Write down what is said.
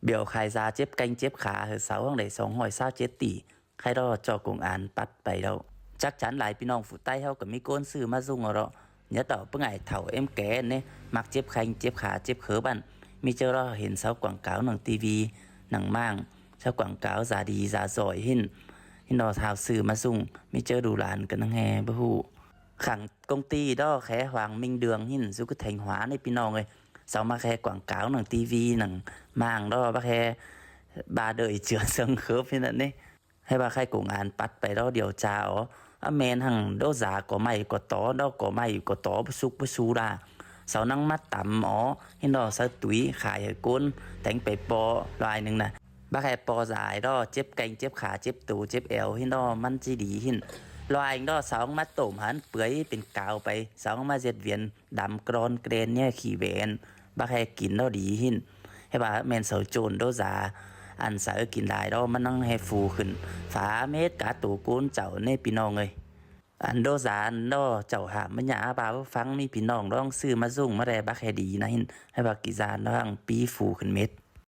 ບຽວຂາຍຢາເຈັບແຂ້ງເຈັບຂາ ເຮີສາວຫ້ອງໄດ້ສອງຮ້ອຍຊາວເຈັດຕີ ໃຄດອກເຈົ້າກົງອານປັດໄປແລ້ວ. ຈັກຈັ່ງຫຼາຍພີ່ນ້ອງຜູ້ໃຕ້ເຮົາກໍມີຄົນຊື້ມາຊຸ່ງເອົາເນາະ. ເນຍດອກປະໄງເຖົ້າເອັມແກເນ ມັກເຈັບແຂ້ງເຈັບຂາເຈັບເຂີບັ້ນ ມີເຈົ້າລອເຫັນຊາວກວາງກາວໜັງທີວີ ໜັງມ້າງ ຊາວກວາງກາວຢາດີຢາຈ່ອຍຫິນ ຫິນດອກທ້າວຊື້ມາຊຸ່ງ ມີເຈົ້າດູຫຼານກັນແຮບໍ່ຮູ້. ຂັງກົງຕີດອກແຄຫວາງມິງເດືອງຫິນ ສຸກແທງຫວາໃນພີ່ນ້ອງເອີຍ. ເຊົາມາແຄກວາງກາວໜັງທີວີ ໜັງມ້າງດອກ ບາແຄບາເດີຍເຈືອເຊິ່ງເຄີບຫິນນັ້ນເນ ໃຫ້ວ່າໃຄກົງອານປັດໄປດອກດຽວຈາອໍ. ອາແມ່ນຫັ້ນ ໂດຢາກໍໄມ້ກໍຕໍ ດອກກໍໄມ້ກໍຕໍ ບໍ່ສຸກບໍ່ຊູດາ ເຊົານັ່ງມາຕຳອໍ ເຫັນດອກ ເຊົາຕຸ້ຍຂາຍໃຫ້ກົ້ນ ແຕ່ງໄປປໍລາຍໜຶ່ງນະ ບາແຄປໍຫຼາຍດອກ ເຈັບແຂ້ງເຈັບຂາເຈັບໂຕເຈັບແອວ ເຫັນດອກ ມັນຊິດີຫິນ ລາຍດອກ ເຊົາມາຕົ້ມຫັ້ນເປືອຍເປັນກາວໄປ ເຊົາມາເຮັດວຽນ ດຳກຣອນແກຣນແຍ່ຂີ້ແຫວນ ບັກແຮກິນເນາະດີຫິນ ໃຫ້ວ່າແມ່ນເຊົາໂຈນໂດຢາ ອັນໃສກິນຫຼາຍເນາະ ມັນນັ່ງແຮຟູຂຶ້ນ ຝາເມັດກາໂຕໂກນເຈົ້າເນພີ່ນ້ອງເອີຍ. ອັນໂດຢາເນາະ ເຈົ້າຫາມມາຫຍາບາບໍ່ຟັງ ມີພີ່ນ້ອງລອງຊື້ມາຊຸ່ງມາແດ່ ບັກແຮດີນະຫິນ ໃຫ້ວ່າກິນຢາເນາະ ຫັ້ງປີ້ຟູຂຶ້ນເມັດ.